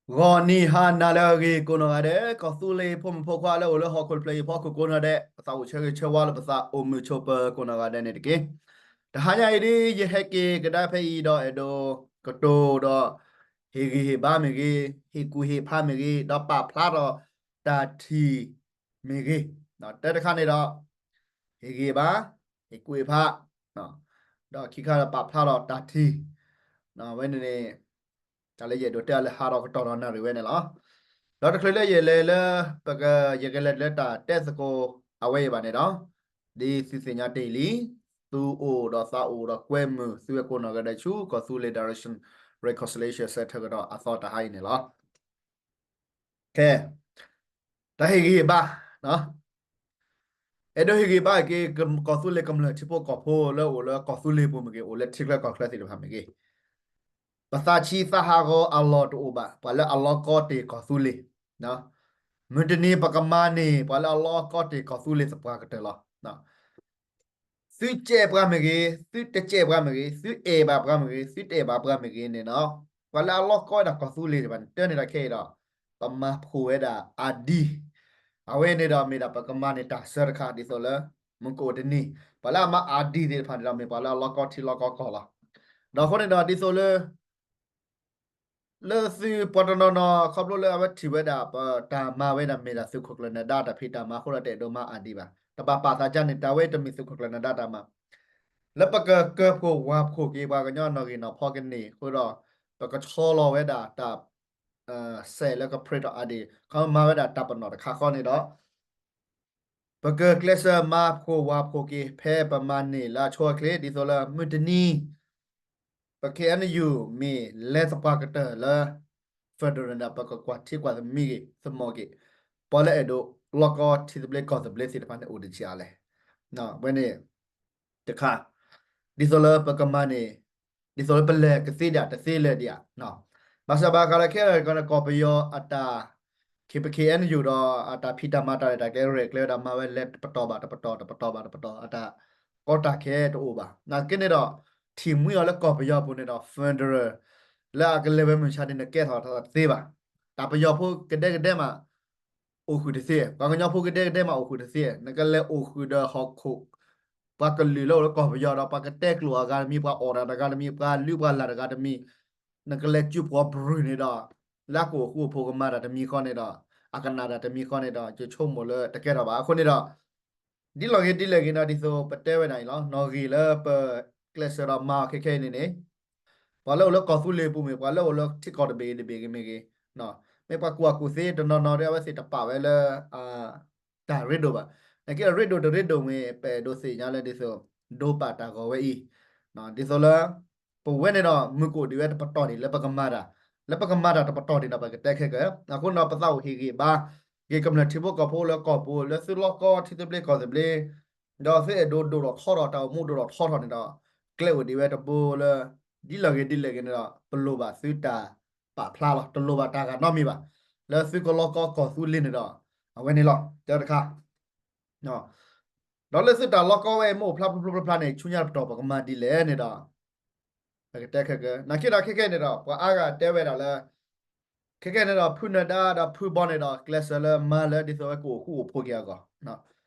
ဂီၤနံၤဟါနၤလၢအဂ့ၤကိးနီၢ်ဂၤဒဲး, ကီၢ်သူလ့ၤဖိမုၣ်ဖိခွါလၢအိၣ်လၢဟီၣ်ခိၣ်တဖျၢၣ်အံၤဖီခိၣ်ကိးနီၢ်ဒဲး, ပသးအိၣ်ဆၢဂ့ၤဆၢဝါလၢပသးအိၣ်မုာ်ဆိးပၢၤကိးနီၢ်ဂၤဒဲးန့ၣ်တက့ၢ်. တဟါညါအံၤဒ် ယဟဲက့ၤကဒါဖဲအံၤဒီးအဲၣ်ဒိးကတိၤဒီး ဟ့ၣ်ဂံၢ်ဟ့ၣ်ဘါမ့ၢ်ဂ့ၤ, ဟ့ၣ်ကူၣ်ဟ့ၣ်ဖးမ့ၢ်ဂ့ၤ, ဒီးပာ်ဖျါထီၣ်တၢ်ထံၣ်မ့ၢ်ဂ့ၤ, တၢ်တခါန့ၣ်ဒီး ဟ့ၣ်ဂံၢ်ဟ့ၣ်ဘါ, ဟ့ၣ်ကူၣ်ဟ့ၣ်ဖး, ဒီးခံခါဒီးပာ်ဖျါထီၣ်တၢ်ထံၣ်, ဝဲန့ၣ်န့ၣ် တၢ်လၢယအဲၣ်ဒိးတဲအီၤလၢဟးထီၣ်ကတီၢ်ဒီးနၣ်ရံၣ်ဝဲန့ၣ်လီၤ. ဒီးတချုးလၢယလဲၤလၢ ပက ယကလဲၤလၢတၢ်တဲသကိးအဝဲအံၤဘၣ်န့ၣ်ဒီး, ဒ်သုသ့ၣ်ညါတ့ၢ်လံ, သုအိၣ်ဒီးသးအိၣ်ဒီးကွဲမုာ်သုဝဲကိးနီၢ်ဂၤဒဲးဆူ ကီၢ်သူလ့ၤ Direction Reconciliation Center ကဒီးအသီတဟါအံၤန့ၣ်လီၤ. ခဲ တၢ်ဟ့ၣ်ဂံၢ်ဟ့ၣ်ဘါ, အဲၣ်ဒိးဟ့ၣ်ဂံၢ်ဟ့ၣ်ဘါက့ၤ ကီၢ်သူလ့ၤကမျၢၢ်ထံဖိကီၢ်ဖိလၢအိၣ်လၢကီၢ်သူလ့ၤပူၤမ့ၢ်ဂ့ၤ, အိၣ်လၢထံချၢကီၢ်ချၢသ့ၣ်တဖၣ်မ့ၢ်ဂ့ၤ, ပသးဆံးသးဟးဂီၤအလီၢ်တအိၣ်ဘၣ်. ပှၤလၢအလီၢ်ကီတ့ၢ်ကီၢ်သူလ့ၤ, မုၢ်တနံၤပကမၤန့ၢ် ပှၤလၢအလီၢ်ကီတ့ၢ်ကီၢ်သူလ့ၤသပှၢ်ကတၢၢ်လီၤ. သုကဲးပှၤမ့ၢ်ဂ့ၤ, သုတကဲးပှၤမ့ၢ်ဂ့ၤ, သုအဲၣ်ဘၣ်ပှၤမ့ၢ်ဂ့ၤ, သုတအဲၣ်ဘၣ်ပှၤမ့ၢ်ဂ့ၤန့ၣ်ဒီး, ပှၤလၢအလီၢ်ကီဝဲဒၣ်ကီၢ်သူလ့ၤတဖၣ်န့ၣ် တၢ်န့ၣ်တၢ်ခဲအံၤဒီး ပမၤဖှိၣ်ဝဲဒၣ် ID, အဝဲန့ၣ်ဒီးမ့ၢ်ဒၣ်ပကမၤန့ၢ်တၢ်ဆၢတခါ ဒ်သိးလၢ မုၢ်ကအိၣ်တနံၤ ပှၤလၢအမၤ ID သ့ၣ်တဖၣ်န့ၣ်ဒီး မ့ၢ်ပှၤလၢအလီၢ်ကီထံလီၢ်ကီကီၢ်လီၤ. ဒီးအဃိန့ၣ်ဒီးဒ်သိးလၢ လၢသုပှၤတနီၤနီၤ ခီဖျိလၢအဝဲထံၣ်ဝဲဒၣ် ပတၢ်မၤဝဲဒၣ်မ့ၢ်ဒၣ်သုးခိၣ်ကျၢၢ်နၢၤဒါတၢ်ဖံးတၢ်မၤအဃိဒီး တအဲၣ်ဒိးမၤ ID ဘၣ်. တဘၣ်ပာ်သးဒ်န့ၣ်, တၢ်ဝဲတမ့ၢ်သုးခိၣ်ကျၢၢ်နၢၤဒါတၢ်မၤ, လၢပကကၢဖှိၣ်ဝၢ်ဖှိၣ်က့ၤပှၤကညီနီၣ်ဂံၢ်နီၣ်ဖီကန့ၢ်အဃိဒီး ပကဆီလီၤဝဲဒၣ်တၢ် စဲးလၢက print အီၤ ID, ခီမၤဝဲဒၣ်တၢ်ပနီၣ်တခါဃီန့ၣ်ဒီး ပကကျဲးစၢးမၤဖှိၣ်ဝၢ်ဖှိၣ်က့ၤ ဖဲပမၤန့ၢ်လၢအဆိအချ့ ဒ်သိးလၢမုၢ်တနံၤ ပ KNU မ့ၢ်လဲၤသပှၢ်ကတၢၢ်လၢ federal န့ၣ်ဒီး ပကကွၢ်ထံကွၢ်သမံက့ၤ သမီက့ၤ ပှၤလၢအဲၣ်ဒိးလီၢ်ကီထံသဘျ့ကီၢ်သဘျ့သ့ၣ်တဖၣ်န့ၣ်အိၣ်တက့ၢ်အါလဲၣ်. ဝဲန့ၣ် တခါ, ဒ်သိးလၢပကမၤန့ၣ် ဒ်သိးလၢပလဲၤကသ့ဒံးဧါ တသ့လၢၤဒံးဧါ. ဘၣ်ဆၣ်ဘၣ်ဃးလၢခဲလၢာ်ကီၢ်ပယီၤအတၢ် KPKNU ဒီးအတၢ်ဖံးတၢ်မၤတၢ်ရဲၣ်တၢ်ကျဲၤ ရဲၣ်ကျဲၤဝဲဒၣ်မၤဝဲလဲၤတပတီၢ်ဘၣ်တပတီၢ် တပတီၢ်ဘၣ်တပတီၢ် အတၢ်ကီတၢ်ခဲတအိၣ်ဘၣ်. နာ်က့န့ၣ်ဒီး ထံၣ်မှံအီၤလၢကီၢ်ပယီၤပူၤန့ၣ်ဒီး federal လၢအကလဲၤဝဲမုၢ်ဆါဒ်န့ၣ်ကဲထီၣ်တသ့ဘၣ်. တၢ်ပယီၤဖိကဒဲကဒဲမး အိၣ်ဃုာ်တသ့, ပှၤကညီဖိကဒဲကဒဲမးအိၣ်ဃုာ်တသ့, နကလဲၤအိၣ်ဃုာ်ဒီးဟီၣ်ခိၣ် ပှၤကလုာ်လၢအိၣ်လၢကီၢ်ပယီၤဒီး ပှၤကတဲကျိာ်အဂၤတမံၤ ပှၤအီၣ်တၢ်တဂၤတမံၤ ပှၤလုၢ်ပှၤလၢ်တဂၤတမံၤ, နကလဲၤစုပှီၤဘြုၢ်န့ၣ်ဒီး လၢအကအိၣ်ဃူအိၣ်ဖိးကမၤတၢ်တမံၤဃီန့ၣ်ဒီး အကနၣ်တၢ်တမံၤဃီန့ၣ်ဒီး ယဆိကမိၣ်လၢတကဲထီၣ်ဘၣ်. အဃိန့ၣ်ဒီး ဒ်လဲၣ်ဂ့ၤဒ်လဲၣ်ဂ့ၤန့ၣ်ဒီး ဒ်သိးပတဲဝဲဒၣ်အံၤလီၤ. နီၣ်ဂံၢ်လၢပကျဲးစၢးဒီးမၤအီၤခဲခဲအံၤန့ၣ်န့ၣ် ပှၤလၢအိၣ်လၢကီၢ်သူလ့ၤပူၤမ့ၢ် ပှၤလၢအိၣ်လၢထံကီၢ်တဘ့ၣ်တဘ့ၣ်ဂ့ၤမ့ၢ်ဂ့ၤ, မ့ၢ်ပှၤကူၣ်ဘၣ်ကူၣ်သ့တနီၤနီၤဒီး အဝဲသ့ၣ်တပာ်ဝဲလၢ တၢ်ရ့ဒိၣ်ဘၣ်. နာ်က့ဒီးရ့ဒိၣ်တရ့ဒိၣ်မ့ၢ် ပအဲၣ်ဒိးသ့ၣ်ညါလၢဒ်သိး ဒိပာ်တၢ်ဂီၤဝဲအံၤ, ဒ်သိးလၢ ပဝဲန့ၣ်ဒီး မုၢ်ကအိၣ်ဒံးဝဲတပတီၢ်ဒံးလၢပကမၤတၢ်, လၢပကမၤတၢ်တပတီၢ်ဒံးဒီး ပကတဲခဲကၢ, အဃိန့ၣ်ဒီး ပသးအိၣ်ဟ့ၣ်ဂံၢ်ဘါ က့ၤကမျၢၢ်ထံဖိကီၢ်ဖိလၢကီၢ်ပူၤ လၢသုလီၢ်ကီထံသဘျ့ကီၢ်သဘျ့ ဒီးသုအဲၣ်ဒိးဒိၣ်ထီၣ်ထီထီၣ် တၢ်အိၣ်မူဒိၣ်ထီၣ်ထီထီၣ်န့ၣ်ဒီး ကျဲအိၣ်ဒံးဝဲတဘိလၢ ဒ်လဲၣ်ဂ့ၤဒ်လဲၣ်ဂ့ၤန့ၣ်ဒီး ပလိၣ်ဘၣ်သုတၢ်ပာ်ဖျါလီၤ. တလိၣ်ဘၣ်တၢ်ဂၤနီတမံၤဘၣ် လၢသုကလီၢ်ကီကီၢ်သူလ့ၤန့ၣ်ဒီး အဝဲန့ၣ်လီၤ. တၢတခါ ဒီးလၢသုတၢ်လီၢ်ကီဝဲအံၤ မ့ၢ်အိၣ်ဖျါဖျိဖျိဖျါဖျါန့ၣ် ဆူညါတပတီၢ်ပကမၤဒ်လဲၣ်န့ၣ်ဒီး ပကတဲခဲကၢ, နာ်က့ဒီးခဲကဲန့ၣ်ဒီး ပှၤအါဂၤတဲဝဲဒၣ်လၢ ခဲကဲန့ၣ်ဒီး ဖုနၢၤဒါဒီးဖုဘီန့ၣ်ဒီး ကျဲးစၢးလၢမၤလၢဒ်သိးဝဲကအိၣ်ဃူအိၣ်ဖိးက့ၤအဂီၢ်,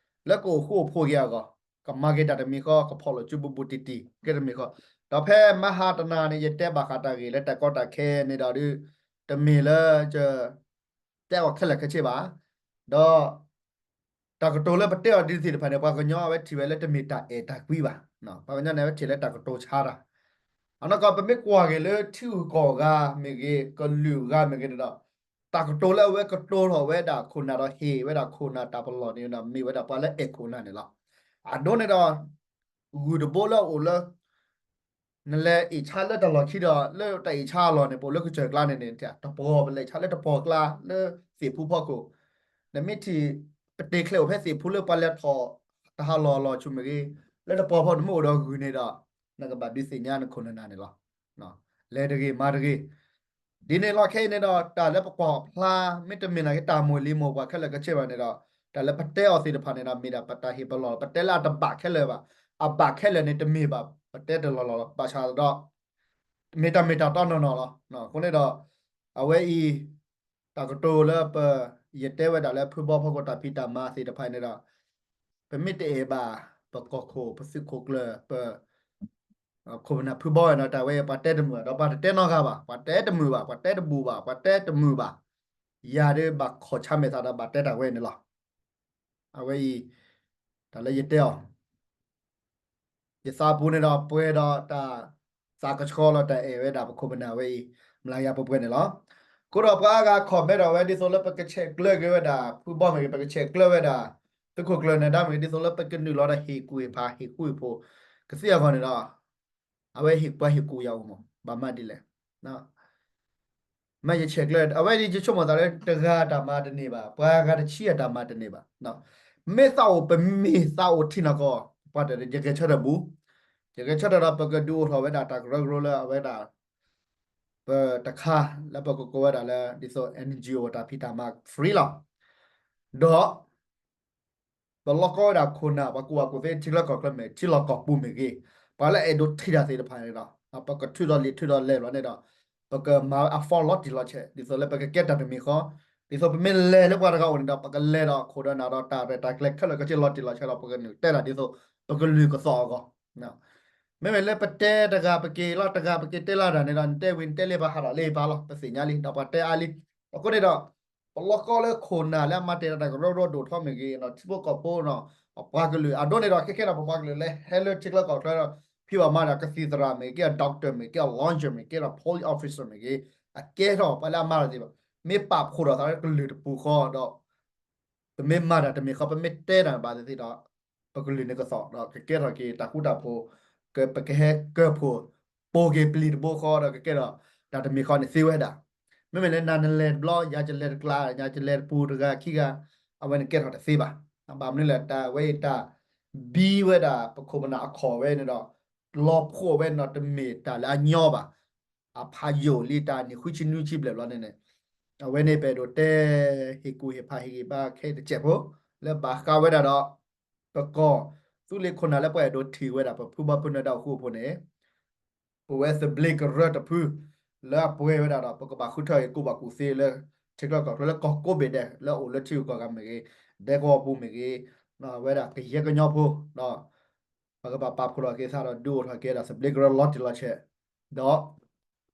လၢကအိၣ်ဃူအိၣ်ဖိးက့ၤအဂီၢ်, ကမၤက့ၤတၢ်တမံၤဃီ ကဖီၣ်လိာ်စုဘူးဘူးတံၢ်တံၢ် ကဲတမံၤဃီ, ဒီးဖဲမဟါတနၤန့ၣ် ယတဲဘၣ်ဃးတၢ်ဂ့ၢ်လၢတၢ်ကီတၢ်ခဲန့ၣ်ဒီးဒုး တမ့ၢ်လၢ တဲအီၤခဲလၢာ်ခဲဆ့ဘၣ်, ဒီး တၢ်ကတိၤလၢပတဲအီၤဒ်သ့ၣ်တဖၣ်န့ၣ် ပှၤကညီအဝဲထံၣ်ဝဲလၢတမ့ၢ်တၢ်အဲၣ်တၢ်ကွံဘၣ်, ပှၤကညီန့ၣ်ဝဲထံၣ်လၢတၢ်ကတိၤဆါတၢ်, အနီၢ်ကီၢ် ပမ့ၢ်ကွၢ်က့ၤလၢထံဂုၤကီၢ်ဂၤမ့ၢ်ဂ့ၤ ကလုာ်ဂၤမ့ၢ်ဂ့ၤန့ၣ်ဒီး တၢ်ကတိၤလၢအဝဲကတိၤထီၣ်ဝဲဒၣ်ခိၣ်နၢ်ဒီးဟ့ၣ်ဝဲဒၣ်ခိၣ်နၢ်တၢ်ပလီၢ်န့ၣ်ဒီး မ့ၢ်ဝဲဒၣ်ပှၤလၢအဲၣ်ခိၣ်နၢ်န့ၣ်လီၤ. အဒိန့ၣ်ဒီး ဂုၢ်တဘိလၢအအိၣ်လၢ နလဲၤအ့ၣ်ဆါလၢတၢ်လီၢ်ခံဒီး လၢတၢ်အ့ၣ်ဆါအလီၢ်န့ၣ် ပအိၣ်လၢကစၢၢ်ကျါန့ၣ်န့ၣ် တပှီၤပလဲၤဆါလၢတပှီၤကျါ လၢသ့ၣ်ဖူဖီခိၣ်, နမ့ၢ်ထံၣ် ပတ့ၢ်ချဲးအိၣ်ဖဲသ့ၣ်ဖူလၢပှၤလဲၤထီၣ်တၢ်ဟးလီၢ်အလီၢ်ဆူၣ်မ့ၢ်ဂ့ၤ, လၢတပှီၤဖီနမ့ၢ်အိၣ်ဒီးဂုၢ်န့ၣ်ဒီး နကဘၣ်ဒုးသ့ၣ်ညါနခိၣ်နၢ်န့ၣ်လီၤ. လဲၤတဂ့ၤမၤတဂ့ၤ ဒ်န့ၣ်လီၤ. ခဲအံၤန့ၣ်ဒီး တၢ်လၢပကွၢ်ဖျါ မ့တမ့ၢ်နာ်က့ တၢ်မိၢ်လံၤမိၢ်ပှၢ်ခဲလၢာ်ခဲဆ့ဘၣ်န့ၣ်ဒီး တၢ်လၢပတဲအီၤသ့ၣ်တဖၣ်န့ၣ်ဒီး မ့ၢ်ဒၣ်ပတၢ်ဟ့ၣ်ပလီၢ်လီၤ. ပတဲလၢအတဘၣ်ခဲလၢာ်ဘၣ်, အဘၣ်ခဲလၢာ်န့ၣ်တမ့ၢ်ဘၣ်, ပတဲတလီၢ်လီၢ်လီၤ. ဘၣ်ဆၣ်ဒီး မ့ၢ်တၢ်မ့ၢ်တၢ်တီနီၢ်နီၢ်လီၤ. အဃိန့ၣ်ဒီး အဝဲအံၤ တၢ်ကတိၤလၢပ ယတဲဝဲဒၣ်လၢဖုဘီဖီခိၣ်တၢ်ဖံးတၢ်မၤသ့ၣ်တဖၣ်န့ၣ်ဒီး ပမ့ၢ်တအဲၣ်ဘၣ် ပကီၢ်ခိၣ် ပသုးခိၣ်ကျၢၢ် ပ ခိၣ်ပနၢ်ဖုဘီဝဲနီၤ တၢ်ဝဲအံၤ ပှၤတဲတမုာ်ဘၣ် ဒီးပှၤတတဲနီတဂၤဘၣ် ပှၤတဲတမုာ်ဘၣ် ပှၤတဲတဘူၣ်ဘၣ် ပှၤတဲတမုာ်ဘၣ် ယၤဒ်ဘၣ်ခီၣ်ဆါမဲာ်သးဒီးဘၣ်တဲတၢ်ဝဲန့ၣ်လီၤ. အဝဲအံၤ တၢ်လၢယတဲအီၤ ယသးပူၤန့ၣ်ဒီးပှဲၤဒီးတၢ်သးကဆှီလီၤ တၢ်အဲၣ်ဝဲဒၣ်ပခိၣ်ပနၢ်ဝဲအံၤ မျးယၤပှဲၤပှဲၤန့ၣ်လီၤ. အဃိဒီးပှၤအါဂၤ comment ဒီးဝဲ ဒ်သိးလၢပကဆဲးကျၢက့ၤဝဲဒၣ် ဖုဘီမ့ၢ်ဂ့ၤ ပကဆဲးကျၢဝဲဒၣ် သုးခိၣ်ကျၢၢ်နၢၤဒါမ့ၢ်ဂ့ၤ ဒ်သိးလၢပကနုာ်လီၤဒီးဟ့ၣ်ကူၣ်ဟ့ၣ်ဖး ဟ့ၣ်ဃူဟ့ၣ်ဖိး ကသ့အဂီၢ်န့ၣ်ဒီး အဝဲဟ့ၣ်ပှၤဟ့ၣ်ကူၣ်ယၤအိၣ်မး ဘၣ်မၤဒ်လဲၣ် မ့ၢ်ယဆဲးကျၢ အဝဲဒ်ယဆိကမိၣ်သးလၢ တဂၤတၢ်မၤတန့ၢ်ဘၣ် ပှၤဂၤတဆံအတၢ်မၤတန့ၢ်ဘၣ်. မ့ၢ်သးအိၣ် ပမ့ၢ်သးအိၣ်ထံနီၢ်ကီၢ် ပှၤတဂၤ ယဂဲၤဆၢထၢၣ်ဘူး ယဂဲၤဆၢထၢၣ်ဒီး ပကဒုးအိၣ်ထီၣ်ဝဲဒၣ်တၢ်ကရၢကရိလၢအဝဲဒၣ် ပတခါ လၢပကကိးဝဲဒၣ်လၢ ဒ်သိး NGO တၢ်ဖံးတၢ်မၤ free လီၤ. ဒီး ပလီၢ်ကီဝဲဒၣ်ခိၣ်နၢ် ပှၤကူၣ်ဘၣ်ကူၣ်သ့ ထံချၢကီၢ်ချၢမ့ၢ် ထံလီၢ်ကီၢ်ပူၤမ့ၢ်ဂ့ၤ, ပှၤလၢအဲၣ်ဒိးထံၣ်တၢ်သ့ၣ်တဖၣ်န့ၣ်ဒီး ပကထုးဒီးလံာ်ထုးဒီးလဲၢ်ဘျီန့ၣ်ဒီး ပကမၤအ form လီၤတံၢ်လီၤဆဲး ဒ်သိးလၢပကကဲတၢ်တမံၤဃီ, ဒ်သိးပမ့ၢ်လဲၤလၢပှၤတဂၤအိၣ်န့ၣ်ဒီး ပကလဲၤဒီးခိၣ်ဒီးနၢ်ဒီးတၢ်ရဲၣ်တၢ်ကျဲၤခဲလၢာ်ခဲဆ့လီၤတံၢ်လီၤဆဲးဒီး ပကနုာ်တဲတၢ်ဒ်သိး ပကလုၢ်ကသီၣ်အဂီၢ် မ့မ့ၢ်လၢပတဲတဂၤပက့ၤလီၤတဂၤပက့ၤတဲလီၤတၢ်န့ၣ်ဒီး နတဲဝံၤနတဲလံပှၤဟးထီၣ်လံပှၤလီၤ ပသ့ၣ်ညါလံ ဒီးပှၤတဲအါလံ. အဃိန့ၣ်ဒီး ပလီၢ်ကီလၢခိၣ်နၢ်လၢအမၤတ့ၢ်တၢ်ကရၢကရိဒိၣ်ထီၣ်မ့ၢ်ဂ့ၤ, ထံဖိကီၢ်ဖိနီၤ, ပပှၤကလုာ် အဒိန့ၣ်ဒီး ခဲခဲဒီးပပှၤကလုာ်လၢဟဲလၢထံချၢကီၢ်ချၢဒီး ဖံးဘၣ်မၤဒီးကသံၣ်သရၣ်မ့ၢ်ဂ့ၤ, ကဲ doctor မ့ၢ်ဂ့ၤ, ကဲ police officer မ့ၢ်ဂ့ၤ, အကဲထီၣ်ပှၤလၢအမၤတၢ်သ့ၣ်တဖၣ် မ့ၢ်ပာ်ဖှိၣ်ထီၣ်သးလၢကလုာ်တပူၤဃီဒီး ပမ့ၢ်မၤတၢ်တမံၤဃီ ပမ့ၢ်တဲတၢ်ဘၣ်သ့ၣ်သ့ၣ်ဒီး ပကလုၢ်န့ၣ်ကသီၣ်ဒီး ကကဲထီၣ်က့ၤတၢ်ဃူတၢ်ဖိး, ပကဟဲကၢၢ်ဖှိၣ် ပိာ်က့ၤပျံၤတဘိဃီဒီး ကကဲထီၣ်တၢ်တမံၤဃီန့ၣ်သ့ဝဲဒၣ်. မ့မ့ၢ်လၢနၤနလဲၤတဘျီ ယၤယလဲၤတကျါ ယၤယလဲၤတပူၤတဂၤခံဂၤ အဝဲန့ၣ်ကဲထီၣ်တသ့ဘၣ်. ဘၣ်မနုၤလဲၣ် တၢ်ဝဲအံၤတၢ်ဘံဝဲဒၣ် ပခိၣ်ပနၢ်အခီၣ်ဝဲန့ၣ်ဒီး လီၤဖှိၣ်ဝဲန့ၣ်ဒီး တမ့ၢ်တၢ်လၢအညီဘၣ်. အဖးယိာ်လံတၢ်နံၣ်ဃုဆံနွံဆံဘျဲၣ်ဘျီန့ၣ်န့ၣ် အဝဲန့ၣ်ပအဲၣ်ဒိးတဲ ဟ့ၣ်ကူၣ်ဟ့ၣ်ဖးဟ့ၣ်ဂံၢ်ဘါခဲအံၤတစဲးဖိ လၢဘၣ်ဃးဝဲဒၣ်ဒီး ပကီၢ်သူလ့ၤခိၣ်နၢ်လၢပှၤအဲၣ်ဒိးထံၣ်ဝဲဒၣ် ပဖုဘီဖုနၢၤဒါအဃိအဖိန့ၣ် ပဝဲသဘျ့ကရၢတဖု လၢအပှဲၤဝဲဒၣ်ဒီး ပကဘၣ်ဃုထၢအံၤကူၣ်ဘၣ်ကူၣ်သ့လၢ ထံချၢကီၢ်ချၢလၢကီၢ်ကိးဘ့ၣ်ဒဲး လၢအိၣ်လၢထံဂုၤကီၢ်ဂၤမ့ၢ်ဂ့ၤ, ဒဲကဝီၤပူၤမ့ၢ်ဂ့ၤ, ဝဲဒၣ်ကယဲၢ်ကညီဖိဒီး ပကဘၣ်ပာ်ဖှိၣ်လီၤက့ၤသးဒီး ဒုးအိၣ်ထီၣ်က့ၤဒီးသဘျ့ကရၢလီၤတံၢ်လီၤဆဲး ဒီး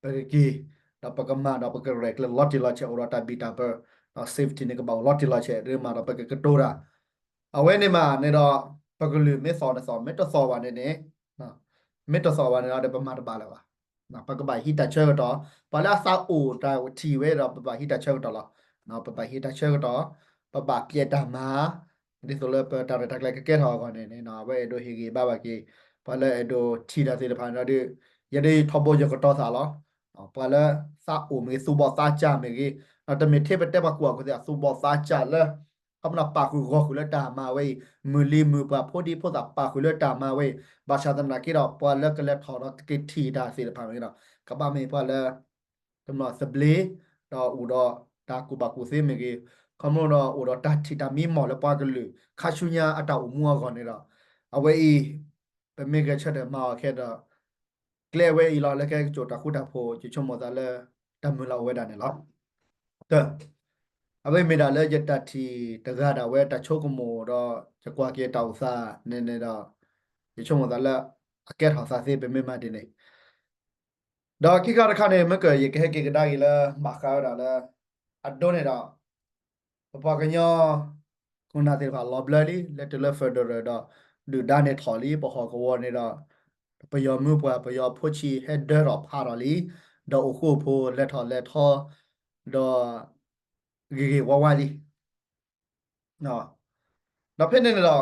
ပကက့ၤ ဒီးပကမၤဒီးပကရဲၣ်ကျဲၤလီၤတံၢ်လီၤဆဲး အိၣ်ဒီးတၢ်ဘံၣ်တၢ်ဘၢ ဒီး safety န့ၣ် ကဘၣ်အိၣ်လီၤတံၢ်လီၤဆဲး ဒ်မးဒီးပကကတိၤတၢ် အဝဲန့ၣ်မးန့ၣ်ဒီး ပကလုၢ်မ့ၢ်သီၣ်န့ၣ်သီၣ် မ့ၢ်တသီၣ်ဘၣ်န့ၣ်န့ၣ် မ့ၢ်တသီၣ်ဘၣ်န့ၣ်ဒီး ပမၤတဘၣ်လၢၤဘၣ်. ပကဘၣ်ဟံးတၢ်ဆၢကတီၢ် ပှၤလၢအသးအိၣ်တၢ်ထံၣ်ဝဲဒီး ပဘၣ်ဟံးတၢ်ဆၢကတီၢ်လီၤ. ပဘၣ်ဟံးတၢ်ဆၢကတီၢ် ပဘၣ်ပျဲတၢ်မၤ ဒ်သိးလၢပတၢ်ရဲၣ်တၢ်ကျဲၤကကဲထီၣ်အဂီၢ်န့ၣ်န့ၣ် အဝဲအဲၣ်ဒိးဟ့ၣ်ဂံၢ်ဘါဘၣ်က့ၤ ပှၤလၢအဲၣ်ဒိးထံၣ်တၢ်သ့ၣ်တဖၣ်န့ၣ်ဒီး ယဲဒၣ်ထီဘိယကတီၤသးလီၤ. ပှၤလၢသးအိၣ်မ့ၢ်ဂ့ၤ သူၣ်ဘီၣ်သးစၢ်မ့ၢ်ဂ့ၤ တမ့ၢ်ထဲပတဲပှၤကူၣ်ဘၣ်ကူၣ်သ့ အသူၣ်ဘီၣ်သးစၢ်လၢ ခီပနၢ်ပာ်ဃုာ်ဂီၢ်ဃုာ်လၢတၢ်မၤဝဲအံၤ မုၢ်လံၤမုၢ်ပှၢ်ဖိဒံဖိသၣ်ပာ်ဃုာ်လၢတၢ်မၤဝဲအံၤ ဘၣ်ဆၣ်သနာ်က့ဒီး ပှၤလၢကလဲၤထီၣ်ဒီးကက့ၤထံၣ်တၢ်သ့ၣ်တဖၣ်မ့ၢ်ဂ့ၤဒီး ကဘၣ်မ့ၢ်ပှၤလၢ တနီၤသဘျ့ ဒီးအိၣ်ဒီးတၢ်ကူၣ်ဘၣ်ကူၣ်သ့မ့ၢ်ဂ့ၤ, ခီဖျိဒီးအိၣ်ဒီးတၢ်ထံၣ်တၢ်မံမီၢ်လၢပှၤကလုာ် ခါဆူညါအတၢ်အိၣ်မူအဂီၢ်န့ၣ်ဒီး အဝဲအံၤ ပမ့ၢ်ဂဲၤဆၢထၢၣ်မၤအီၤခဲဒီး ကျဲဝဲအံၤလီၤ လၢကဟဲက့ၤစိာ်တၢ်ဃူတၢ်ဖိး ယဆိကမိၣ်သးလၢ တၢ်မုၢ်လၢ်အိၣ်ဝဲဒၣ်န့ၣ်လီၤ. အဝဲမ့ၢ်ဒၣ်လၢယတၢ်ထံၣ်တဂၤဒၣ်ဝဲတၢ်ဆိကမိၣ်ဒီး ယကွၢ်က့ၤတၢ်အိၣ်သးန့ၣ်န့ၣ်ဒီး ယဆိကမိၣ်သးလၢ အကဲထီၣ်သးသ့ ပမ့ၢ်မၤဒ်န့ၣ် ဒီးခံခါတခါန့ၣ် မ့ၢ်ကယကဟဲက့ၤကဒါက့ၤလၢ ဘၣ်ဃးဝဲဒၣ်လၢ အဒိန့ၣ်ဒီး ပပှၤကညီ ခိၣ်နၢ်သ့ၣ်တဖၣ်လီၤဘျၢလံ လၢတုၤလၢ federal ဒီး ဒုၣ်ဒါန့ၣ်ထီၣ်လံ ပဟီၣ်ကဝီၤန့ၣ်ဒီး ပယီၤမုၢ်ပှၢ် ပယီၤဖိဆံး ဟဲဒၢထီၣ်ဖးထီၣ်လံ ဒီးအိၣ်ဃူအိၣ်ဖိး လဲၤထီၣ်လဲၤထီ ဒီး ဂ့ၤဂ့ၤဝါဝါလံ ဒီးဖဲန့ၣ်န့ၣ်ဒီး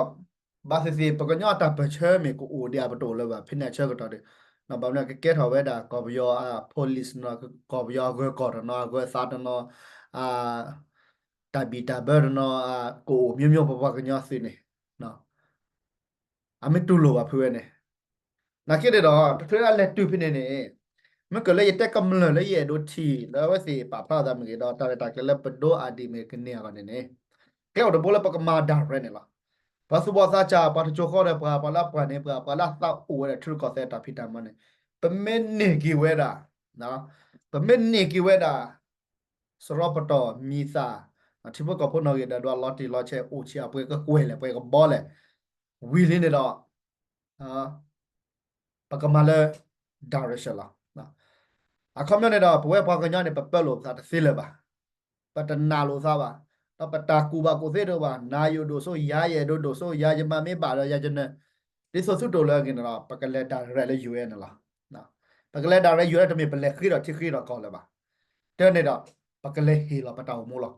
ဘၣ်သ့ၣ်သ့ၣ် ပကညီအတၢ်ပၢၢ်ဆၢမ့ၢ်ကအိၣ်ဒံးဧါ ပတအိၣ်လၢၤဘၣ် ဖဲန့ၣ်အဆၢကတီၢ်ဒီး ဘၣ်မနုၤကကဲထီၣ်ဝဲဒၣ် ကီၢ်ပယီၤအ police နီၤ ကီၢ်ပယီၤအဂၢၤကီၢ်တနီၤ အဂၢၤအသးတနီၤ အ တၢ်ဘံၣ်တၢ်ဘၢတနီၤ အကအိၣ်မျိုးမျိုး ပပှၤကညီသုးန့ၣ် အမ့ၢ်တူၢ်လိာ်ဘၣ်ဖုဝဲန့ၣ် နာ်က့န့ၣ်ဒီး တချုးအလဲၤတုၤဖဲန့ၣ်န့ၣ် မ့ၢ်ကလၢယတဲကမျၢၢ်လၢယအဲၣ်ဒိးထံၣ်လၢအဝဲသ့ၣ်ပာ်ဖျါအသးမ့ၢ်ဂ့ၤဒီး တၢ်ရဲၣ်တၢ်ကျဲၤလၢပဒိအါဒံးမ့ၢ်ကန့ၢ်အဂီၢ်န့ၣ်န့ၣ် ကျဲအိၣ်တဘိလၢပကမၤ direct န့ၣ်လီၤ. ပှၤသူၣ်ဘီၣ်သးစၢ် ပှၤတစိၤဃီဒီးပှၤ ပှၤလၢအပှၢ်န့ၣ်ပှၤ ပှၤလၢအသးအိၣ်ဝဲဒၣ်ထံရူၢ်ကီၢ်သဲးတၢ်ဖံးတၢ်မၤန့ၣ် ပမ့ၢ်န့ၢ်က့ၤဝဲဒၣ် ပမ့ၢ်န့ၢ်က့ၤဝဲဒၣ် စရီပတီၢ်မံၤသၣ် ထံဖိကီၢ်ဖိနီၣ်ဂံၢ်ဒွးဒွးလီၤတံၢ်လီၤဆဲး အိၣ်ဆံးအပှဲၤကကွဲၢ်လဲၣ် ပှဲၤကဘီလဲၣ် ဝံၤလံန့ၣ်ဒီး ပကမၤလၢ direction လီၤ. အခီပညီန့ၣ်ဒီး ပဝဲပှၤကညီန့ၣ် ပပၢလိာ်ပသးတသ့လၢၤဘၣ်, ပတနာ်လိာ်သးဘၣ်, ဒီးပတၢ်ကူၣ်ဘၣ်ကူၣ်သ့တအိၣ်ဘၣ်, နၤယိၣ်ဒိၣ်စိ ယၤယအဲၣ်ဒိးဒိၣ်စိ ယၤယမၤမ့ၢ်ဘၣ်ဒီးယၤယနၢၤ, ဒ်သိးသုတအိၣ်လၢအဂ့ၢ်န့ၣ်ဒီး ပကလဲၤ direct လၢ ယူၢ်အ့ၣ်န့ၣ်လီၤ. ပကလဲၤ direct ယူၢ်အ့ၣ် တမ့ၢ်ပလဲၤဃ့ဒီးထံဃ့ဒီးကီၢ်လၢၤဘၣ်. တၢ်န့ၣ်ဒီး ပကလဲၤဟ့ၣ်လီၤပတၢ်အိၣ်မူလီၤ.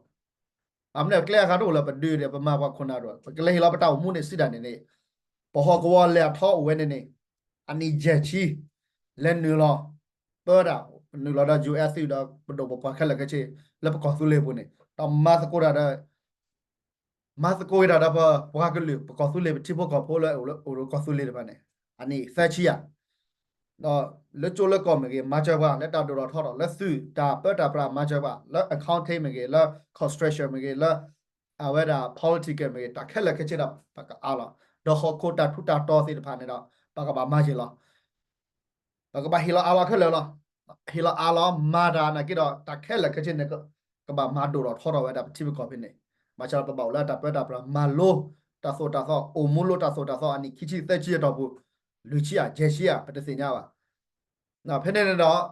အမ့ၢ်ကျဲအဂၤတအိၣ်လၢပဒုးဒီး ပမၤပှၤခိၣ်နၢ်ဒိၣ် ပကလဲၤဟ့ၣ်လီၤပတၢ်အိၣ်မူန့ၣ်စံးတၢ်န့ၣ်န့ၣ်, ပဟီၣ်ကဝီၤလဲၤအထီအိၣ်ဝဲန့ၣ်န့ၣ်, အနံၣ်ယဲၢ်ဆံ, လဲၤနုာ်လီၤ, ပၢတၢ်, နုာ်လီၤဒီး ယူၢ်အ့ၣ် သုးဒီးပဒိၣ်ပပှၢ်ခဲလၢာ်ခဲဆ့ လၢပကီၢ်သူလ့ၤပူၤန့ၣ် ဒီးမၤသကိးတၢ်ဒီး မၤသကိးဝဲဒၣ်ဒီးပပှၤကလုာ် ပကီၢ်သူလ့ၤ ပထံဖိကီၢ်ဖိလၢအိၣ်လၢကီၢ်သူလ့ၤတဖၣ်န့ၣ် အနံၣ်သၢဆံယၤ ဒီးလၢကၠိလၢကီၢ်မ့ၢ်ဂ့ၤ မၤစၢၤပှၤ လၢတၢ်ဒိၣ်ထီၣ်ထီထီၣ် လၢသုးတၢ်ပၢတၢ်ပြး မၤစၢၤပှၤ လၢ accounting မ့ၢ်ဂ့ၤ လၢ construction မ့ၢ်ဂ့ၤ လၢ အဝဲဒၣ် political မ့ၢ်ဂ့ၤ တၢ်ခဲလၢာ်ခဲဆ့ဒီး ပကအါလီၤ. ဒီးဟီၣ်ခိၣ်တၢ်ထူးတၢ်တီၤသ့ၣ်တဖၣ်န့ၣ်ဒီး ပကဘၣ်မၤက့ၤလီၤ. ပကဘၣ်ဟ့ၣ်လီၤအါလီၤခဲလၢာ်လီၤ. ဟ့ၣ်လီၤအါလီၤ မၤတၢ်နာ်က့ဒီး တၢ်ခဲလၢာ်ခဲဆ့န့ၣ် ကဘၣ်မၤဒိၣ်ထီၣ်ထီထီၣ်ဝဲဒၣ်ပထံပကီၢ်ဖဲန့ၣ်, ဘၣ်ဆၣ်ဒီးပဘၣ်အိၣ်လၢတၢ်ပၢတၢ်ပြး မၤလိ တၢ်သိၣ်တၢ်သီ အိၣ်မူလိတၢ်သိၣ်တၢ်သီ အနံၣ်ခံဆံသၢဆံအတီၢ်ပူၤ, လွံၢ်ဆံဧါ ယဲၢ်ဆံဧါ ပတသ့ၣ်ညါဘၣ်. ဖဲန့ၣ်န့ၣ်ဒီး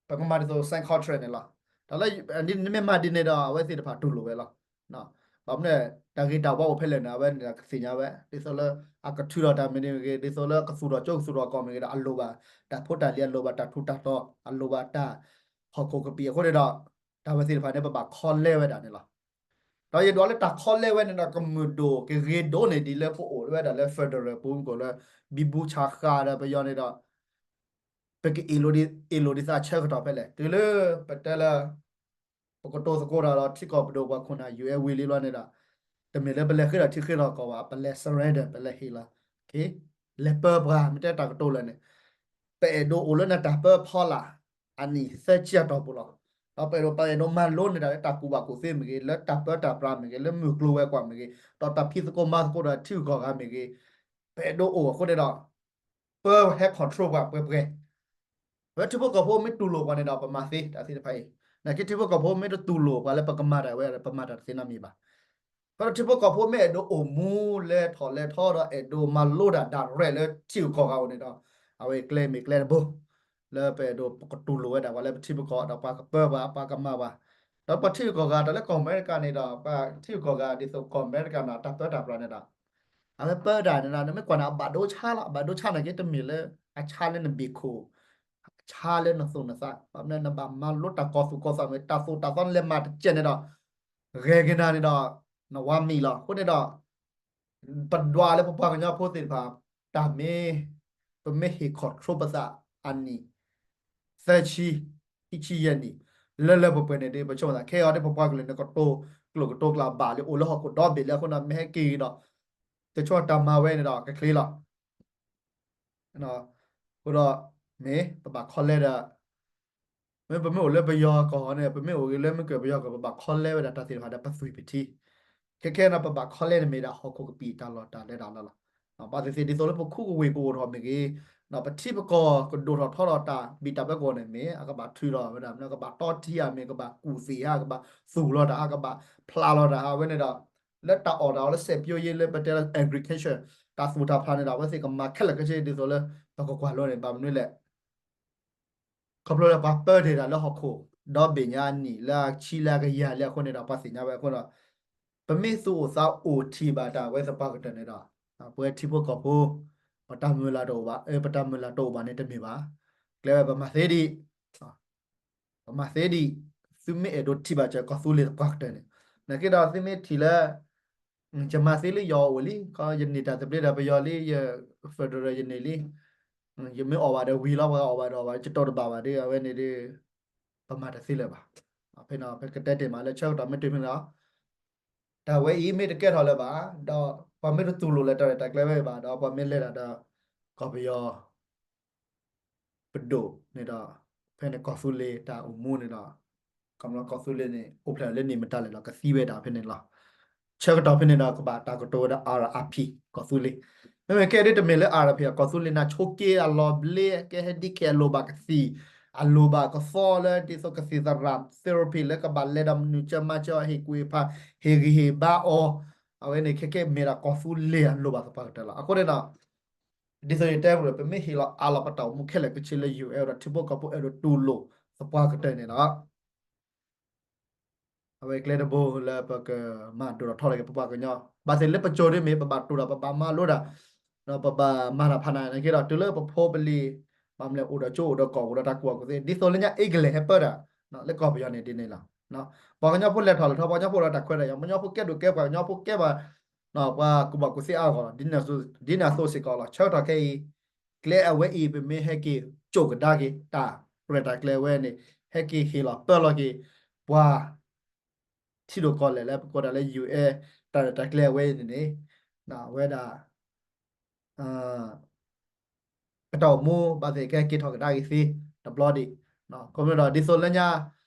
ပကမၤဒ်သိး စဲး contract န့ၣ်လီၤ. တၢ်လၢ နမ့ၢ်မၤဒ်န့ၣ်ဒီး အဝဲသ့ၣ်တဖၣ်တူၢ်လိာ်ဝဲလီၤ. ဘၣ်မနုၤ တၢ်ဂ့ၤတၢ်ဝါအိၣ်ဖဲလဲၣ်န့ၣ် အဝဲန့ၣ်ဒီးကသ့ၣ်ညါဝဲ ဒ်သိးလၢ အကထုးထီၣ်တၢ်မ့ၢ်ဂ့ၤ ဒ်သိးလၢကသူၣ်ထီၣ်ကၠိကသူၣ်ထီၣ်ကီၢ်မ့ၢ်ဂ့ၤဒီး အလိၣ်ဘၣ် တၢ်ဖိတၢ်လံၤ အလိၣ်ဘၣ်တၢ်ထူးတၢ်တီၤ အလိၣ်ဘၣ်တၢ် ဟီၣ်ခိၣ်ကပံာ်အဃိန့ၣ်ဒီး တၢ်ဝဲသ့ၣ်တဖၣ်န့ၣ် ပဘၣ်ခီလဲဝဲဒၣ်န့ၣ်လီၤ. ဒီးယဒွးလၢတၢ်ခီလဲဝဲန့ၣ်ဒီး ကမုာ်ဒိၣ်ကဂ့ၤဒိၣ်န့ၢ်ဒ်လၢပအိၣ်ဝဲဒၣ်လၢ federal ပူၤမ့ၢ်ကိၣ်လၢ ဘံဘူဆးဃာ်ဒီးပယီၤန့ၣ်ဒီး ပကအ့ၣ်လိာ်ဒံး အ့ၣ်လိာ်ဒံးသးဆၢကတီၢ်ဖဲလဲၣ် တုၤလၢပတဲလၢ ပကတိၤသကိးတၢ်ဒီးထံကီၢ်ပဒိၣ်ပှၤခိၣ်နၢ် ယူၢ်အ့ၣ် ဝံၤလံလီၤန့ၣ်ဒီး တမ့ၢ်လၢပလဲၤဃ့ဒီးထံဃ့ဒီးကီၢ်ဘၣ် ပလဲၤ surrender ပလဲၤဟ့ၣ်လီၤ လဲၤပၢပှၤ မ့ၢ်တဲတၢ်ကတိၤလၢာ်န့ၣ် ပအဲၣ်ဒိးအိၣ်လၢနတၢ်ပၢဖီလာ် အနံၣ်သၢဆံအတီၢ်ပူၤလီၤ. ဒီးပအဲၣ်ဒိး ပအဲၣ်ဒိးမၤလိန့ၢ်တၢ်လၢတၢ်ကူၣ်ဘၣ်ကူၣ်သ့မ့ၢ်ဂ့ၤ လၢတၢ်ပၢတၢ်ပြးမ့ၢ်ဂ့ၤ လၢမုၢ်ကျိၤဝဲၤကွာ်မ့ၢ်ဂ့ၤ ဒီးတၢ်ဖံးသကိးမၤသကိးဒီးထံဂုၤကီၢ်ဂၤမ့ၢ်ဂ့ၤ ပအဲၣ်ဒိးအိၣ်အဃိန့ၣ်ဒီး ပဟဲ control ပှၤပှဲၤပှဲၤ ပထံဖိကီၢ်ဖိမ့ၢ်တူၢ်လိာ်ပှၤန့ၣ်ဒီး ပမၤသ့တၢ်သ့ၣ်တဖၣ်အံၤ, နာ်က့ထံဖိကီၢ်ဖိမ့ၢ်တတူၢ်လိာ်ပှၤလၢပကမၤတၢ်ဝဲဒီး ပမၤတၢ်တသ့နီတမံၤဘၣ်. ဖဲဒီးထံဖိကီၢ်ဖိမ့ၢ်အဲၣ်ဒိးအိၣ်မူလဲၤထီၣ်လဲၤထီဒီး အဲၣ်ဒိးမၤလိတၢ် direct လၢထံဂုၤကီၢ်ဂၤအိၣ်န့ၣ်ဒီး အဝဲကျဲမ့ၢ်ကျဲတဘိ လၢပအဲၣ်ဒိးပကတူၢ်လိာ်ဝဲဒၣ်ပှၤလၢပထံပကီၢ်ဒီးပှၤကပၢပှၤ ပှၤကမၤပှၤ, ဒီးပှၤထံဂုၤကီၢ်ဂၤတၢ်လၢကီၢ်အမဲရကၤန့ၣ်ဒီး ပှၤထံဂုၤကီၢ်ဂၤဒ်သိးကီၢ်အမဲရကၤန့ၣ် တၢ်ပၢတၢ်ပြးန့ၣ်ဒီး အဝဲပၢတၢ်န့ၣ်ဒီး နမ့ၢ်ကွၢ်န့ၣ် အဘၣ်ဒိဆါလီၤ. အဘၣ်ဒိဆါနာ်က့ တမ့ၢ်လၢအဆါလၢနဘ့ၣ်ခိၣ်, အဆါလၢနသိၣ်နသး, ဘၣ်မနုၤနဘၣ်မၤလိတၢ်ကီၢ်သူၣ်ကီၢ်သးမ့ၢ် တၢ်သိၣ်တၢ်သီနလဲၤမၤတကဲးန့ၣ်ဒီး ဂဲၤက့ၤနၤန့ၣ်ဒီး နဝါမံလီၤ. အဃိန့ၣ်ဒီး ပဒွးလၢပပှၤကညီဖိသ့ၣ်တဖၣ် တၢ်မ့ၢ် ပမ့ၢ်ဟ့ၣ် control ပသးအနံၣ် သၢဆံ, ခံဆံယဲၢ်နံၣ် လၢလၢပှဲၤပှဲၤန့ၣ်ဒီး ပဆိကမိၣ်သး ခဲအံၤဒီးပပှၤကလုာ်န့ၣ် ကတိၤကျိာ်ကတိၤကျၢ်ဘၣ်လံ အိၣ်လၢဟီၣ်ခိၣ်ဒီဘ့ၣ်လံအဃိန့ၣ် မ့ၢ်ဟဲက့ၤဒီး တဆိတၢ်မၤဝဲန့ၣ်ဒီး ကချ့လီၤ. အဃိဒီး မ့ၢ်ပဘၣ်ခီလဲဒီး မ့ၢ်ပမ့ၢ်အိၣ်လၢပယီၤကီၢ်န့ၣ် ပမ့ၢ်အိၣ်ဂ့ၤလၢမ့ၢ်ကၢၢ်ပယီၤကီၢ် ပဘၣ်ခီလဲဝဲဒၣ်တၢ်သ့ၣ်တဖၣ်ဒီးပသွံၣ်ပထံ ခဲခဲန့ၣ် ပဘၣ်ခီလဲန့ၣ်မ့ၢ်ဒၣ်ဟီၣ်ခိၣ်ကပံာ်တၢ်လီၢ်တၢ်လဲၤတၢ်လီၤလီၤ. ဘၣ်သ့ၣ်သ့ၣ်ဒ်သိးလၢပခူပဝ့ၢ်ပအိၣ်ထီၣ်မ့ၢ်ဂ့ၤ, ပထံပကီၢ်ကဒိၣ်ထီၣ်ထီထီၣ်တၢ်ဘံၣ်တၢ်ဘၢကီၢ်န့ၣ်မ့ၢ် အကဘၣ်ထုးထီၣ်ဝဲဒၣ် ကဘၣ်တီထံဧါမ့ၢ် ကဘၣ်ကူၣ်သ့ၣ်ဧါ ကဘၣ်သူၣ်လီၤတၢ်ဧါ ကဘၣ်ဖျးလီၤတၢ်ဧါ အဝဲန့ၣ်ဒီး လၢတၢ်အီၣ်တၢ်အီလၢ စိုက်ပျိုးရေး လၢပတဲလၢ agriculture တၢ်သူၣ်တၢ်ဖျးန့ၣ်ဒီး အဝဲသ့ၣ်ကမၤခဲလၢာ်ခဲဆ့ဒ်သိးလၢ ပကကွၢ်လိန့ၣ် ဘၣ်မနုၤလဲၣ် ခီဖျိလၢပှၤပၢတ့ၢ်တၢ်လၢဟီၣ်ခိၣ် ဒီဘ့ၣ်ညါအနံၣ် လၢအဆံလၢအကယၤလံအဃိန့ၣ်ဒီး ပှၤသ့ၣ်ညါဝဲအဃိဒီး ပမ့ၢ်သူၣ်အိၣ်သးအိၣ်ထံၣ်ဘၣ်တၢ်ဝဲသပှၢ်ကတၢၢ်န့ၣ်ဒီး ပဝဲထံဖိကီၢ်ဖိ ပတၢ်မုၢ်လၢ်တအိၣ်ဘၣ် အၢ ပတၢ်မုၢ်လၢ်တအိၣ်ဘၣ်န့ၣ်တမ့ၢ်ဘၣ်. ကျဲဝဲပမၤသ့ဒံး ပမၤသ့ဒံး သုမ့ၢ်အဲၣ်ဒိးထံၣ်ဘၣ်စၢၤကီၢ်သူလ့ၤသပှၢ်ကတၢၢ်န့ၣ် နာ်က့ဒီးသုမ့ၢ်ထံၣ်လၢ ယမၤသ့လံယအီၣ်အိၣ်လံ ခီယန့ၢ်တၢ်သဘျ့ဒီးပယီၤလံ ယ federal ယန့ၢ်လံ ယမ့ၢ်အီၣ်ဘၣ်ဒီးဝံၤလီၤ ပှၤအီၣ်ဘၣ်ဒီးအီၣ်ဘၣ် ယတတီတဘၣ်ဘၣ်ဒီး အဝဲန့ၣ်ဒီး ပမၤတသ့လၢၤဘၣ်. ဖဲန့ၣ် ပကတဲတ့ၢ်မးလၢဆၢကတီၢ်မ့ၢ်တုၤဖဲန့ၣ်ဒီး တၢ်ဝဲအံၤမ့ၢ်တကဲထီၣ်လၢၤဘၣ် ဒီးပှၤမ့ၢ်တတူၢ်လိာ်လၢတၢ်ရဲၣ်တၢ်ကျဲၤဝဲဘၣ် ဒီးပှၤမ့ၢ်လဲၤတၢ်ဒီး ကီၢ်ပယီၤ ပဒိၣ်န့ၣ်ဒီး ဖဲန့ၣ်ကီၢ်သူလ့ၤတၢ်အိၣ်မူန့ၣ်ဒီး ကမျီကီၢ်သူလ့ၤန့ၣ် အိၣ်ဖျဲၣ်လၢန့ၣ်မတၤလဲၣ်ဒီး ကသံဝဲဒၣ်ဖဲန့ၣ်လီၤ. ဆၢကတီၢ်ဖဲန့ၣ်ဒီး ကဘၣ်တၢ်ကတိၤဝဲဒၣ် အါရ်အါဖံၣ် ကီၢ်သူလ့ၤ မ့မ့ၢ်ကဲဒ်တမ့ၢ်လၢ အါရ်အါဖံၣ် ကီၢ်သူလ့ၤန့ၣ် ဆိးက့အလီၤဘျ့ ကဲဟဲဒ်ခဲအလိၤဘၣ်ကသံၣ် အလိၣ်ဘၣ်ကသီလၢဒ်သိးကသံၣ်သရၣ် therapy လၢကဘၣ်လဲၤဒီးမနုၤကမါကၠီ ဟ့ၣ်ကူၣ်ဟ့ၣ်ဖး ဟ့ၣ်ဂံၢ်ဟ့ၣ်ဘါအီၤ, အဝဲန့ၣ်ခဲကဲမ့ၢ်ဒၣ်ကီၢ်သူလ့ၤအလိၣ်ဘၣ်သပှၢ်ကတၢၢ်လီၤ. အဃိန့ၣ်ဒီး ဒ်သိးယတဲမုၢ် ပမ့ၢ်ဟ့ၣ်လီၤအးလီၤပတၢ်အိၣ်မူခဲလၢာ်ခဲဆ့လၢ ယူၢ်အဲၣ် ဒီးထံဖိကီၢ်ဖိအဲၣ်ဒိးတူၢ်လိာ်သပှၢ်ကတၢၢ်န့ၣ်လီၤ. အဝဲကျဲတဘိလၢပကမၤဒိၣ်ထီၣ်ထီထီၣ်က့ၤပပှၤကညီ, ဘၣ်သ့ၣ်လၢပစိၤဒ်မ့ၢ် ပဘၣ်တိၢ်ဒီးပဘၣ်မၤလိတၢ်, ဒီးပဘၣ်မၤတၢ်ဖးနးန့ၣ်က့ဒီး တုၤလၢပဖိပလံၤ ဘၣ်မနုၤလဲၣ် အိၣ်ဒီးကၠိအိၣ်ဒီးကီၢ် အိၣ်ဒီးတၢ်ကူၣ်ဘၣ်ကူၣ်သ့ ဒ်သိးလၢညါ English ဟဲပၢတၢ် လၢကီၢ်ပယီၤန့ၣ်ဒ်န့ၣ်လီၤ. ပှၤကညီဖိလဲၤထီၣ်လဲၤထီ ပှၤကညီဖိအိၣ်ဒီးတၢ်ခွဲးတၢ်ယာ် ပှၤကညီဖိကဲဒိၣ်ကဲပှၤ ကညီဖိကဲပှၤ ပှၤကူၣ်ဘၣ်ကူၣ်သ့အါဂီၢ်လီၤ. ဒ်န့ၣ်အသိးစ့ၢ်ကီးလီၤ. ဆၢကတီၢ်ခဲအံၤ ကျဲအဝဲအံၤ ပမ့ၢ်ဟဲက့ၤကၠိၣ်ကဒါက့ၤ တၢ်ရဲၣ်တၢ်ကျဲၤအဝဲန့ၣ် ဟဲက့ၤဟ့ၣ်လီၤပၢလီၤက့ၤ ပှၤ ထံဒိၣ်ကီၢ်လဲၢ်လၢပကိးတၢ်လၢ ယူၢ်အဲၣ် တၢ်ရဲၣ်တၢ်ကျဲၤအဝဲအံၤန့ၣ်န့ၣ် အဝဲဒၣ် အတၢ်အိၣ်မူဘၣ်သ့ၣ်ကဟဲက့ၤထီၣ်ကဒါက့ၤသ့ တဘျီဒံး, ခီဖျိဒီးဒ်သိးလၢညါ